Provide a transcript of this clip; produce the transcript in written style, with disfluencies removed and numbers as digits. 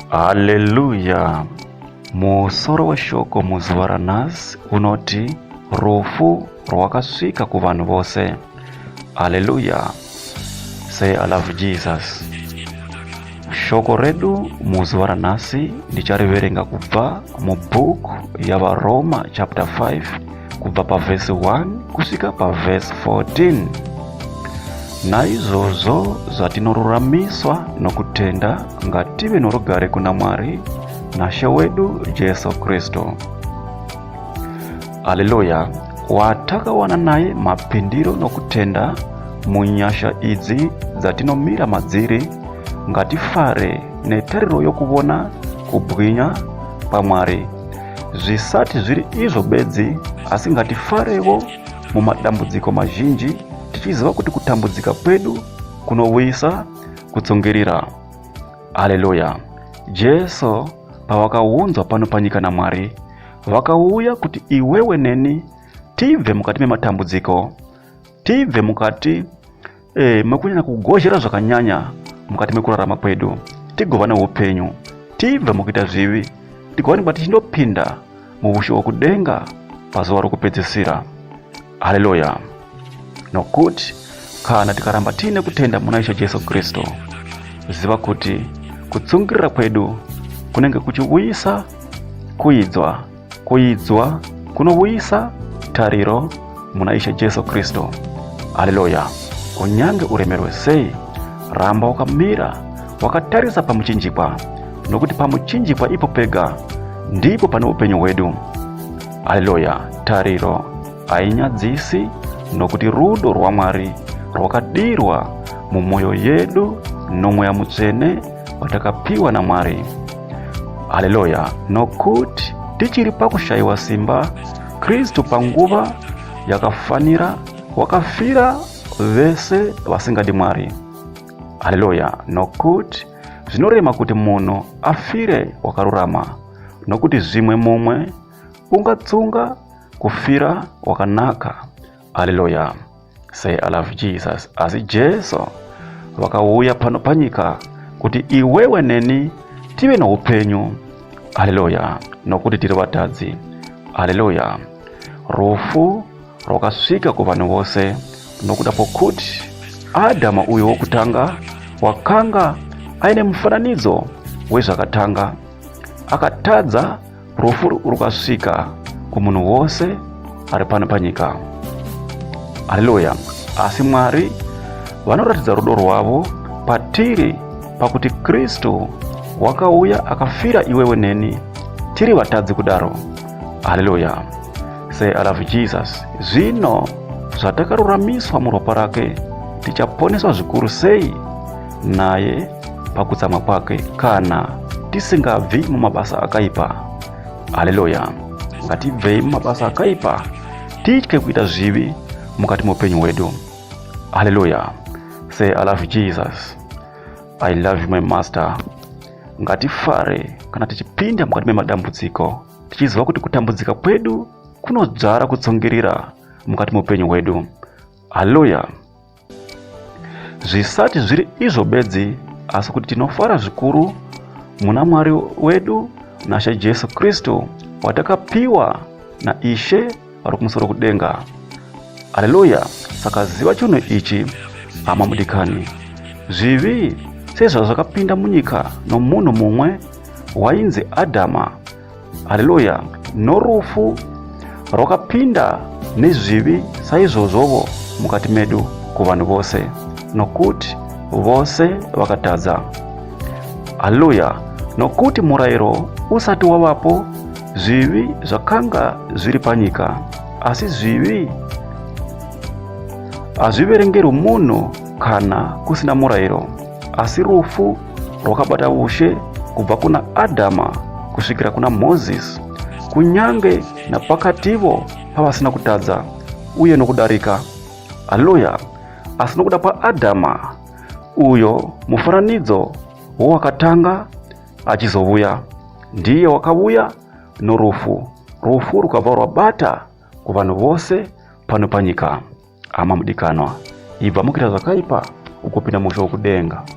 Haleluya! Musoro weshoko muzuva ranhasi unoti rufu rwakasvika kuvanhu vose. Haleluya! Say I love Jesus. Shoko redu muzuva ranhasi ndichariverenga kubva mubhuku yaVaRoma chapter 5 kubva pavhesi 1 kusvika pavhesi 14. Naizvozvo zvatinoruramiswa nokutenda ngative norugare kuna Mwari naShe wedu Jesu Kristu. Haleluya! Watakawana naye mapindiro nokutenda munyasha idzi dzatinomira madziri, ngatifare netariro yokuvona kubwinya kwaMwari. Zvisati zviri izvo bedzi, asi ngatifarewo mumadambudziko mazhinji, tichiziva kuti kutambudzika kwedu kunovuyisa kutsungirira. Haleluya! Jesu pavakaunzwa pano panyika naMwari, vakauya kuti iwewe neni tibve mukati mematambudziko, tibve mukati mekunyanya kugozhera zvakanyanya mukati mekurarama kwedu, tigova neupenyu, tibve mukuita zvivi, tigowanikwa tichindopinda muushe hwokudenga pazuva rokupedzisira. Haleluya! Nokuti kana tikaramba tiine kutenda muna Ishe Jesu Kristu, ziva kuti kutsungirira kwedu kunenge kuchiuyisa kuidzwa, kuidzwa kunouyisa tariro muna Ishe Jesu Kristu. Haleluya! Kunyange uremerwe sei, ramba wakamira wakatarisa pamuchinjikwa, nokuti pamuchinjikwa ipo pega ndipo pane upenyu hwedu. Haleluya! Tariro hainyadzisi, nokuti rudo rwaMwari rwakadirwa mumwoyo yedu noMweya Mutsvene watakapiwa naMwari. Haleluya! Nokuti tichiri pakushayiwa simba, Kristu panguva yakafanira wakafira vese vasingadi Mwari. Haleluya! Nokuti zvinorema kuti munhu afire wakarurama, nokuti zvimwe mumwe ungatsunga kufira wakanaka. Haleluya! Say I love Jesus. Asi Jesu vakauya pano panyika kuti iwewe neni tive noupenyu. Haleluya! Nokuti tiri vatadzi. Haleluya! Rufu rwakasvika kuvanhu vose nokuda kwokuti Adhama uyo wokutanga wakanga aine mufananidzo wezvakatanga akatadza, rufu rukasvika kumunhu wose ari pano panyika. Haleluya! Asi Mwari vanoratidza rudo rwavo patiri pakuti Kristu wakauya akafira iwewe neni tiri vatadzi kudaro. Haleluya! Say I love Jesus. Zvino zvatakaruramiswa muropa rake, tichaponeswa zvikuru sei naye pakutsamwa kwake, kana tisingabvi mumabasa akaipa. Haleluya! Ngatibvei mumabasa akaipa, titye kuita zvivi mukati meupenyu hwedu. Haleluya! Say I love Jesus. I love you my master. Ngatifare kana tichipinda mukati memadambudziko, tichiziva kuti kutambudzika kwedu kunodzvara kutsungirira mukati meupenyu hwedu. Haleluya! Zvisati zviri izvo bedzi, asi kuti tinofara zvikuru muna Mwari wedu naShe Jesu Kristu, watakapiwa naIshe vari kumusoro kudenga. Haleluya! Saka ziva chinhu ichi, hama mudikani, zvivi sezvazvakapinda munyika nomunhu mumwe wainzi Adhama, haleluya, norufu rwakapinda nezvivi saizvozvovo mukati medu kuvanhu vose, nokuti vose vakatadza. Haleluya! Nokuti murayiro usati wavapo, zvivi zvakanga zviri panyika, asi zvivi hazviverengerwi munhu kana kusina murayiro. Asi rufu rwakabata ushe kubva kuna Adhama kusvikira kuna Mozisi, kunyange napakativo pavasina kutadza uye nokudarika. Haleluya! Asi nokuda kwaAdhama, uyo mufananidzo wowakatanga achizovuya, ndiye wakavuya norufu, rufu rukabva rwabata kuvanhu vose pano panyika. Hama mudikanwa, ibva mukuita zvakaipa ugopinda mushe wokudenga.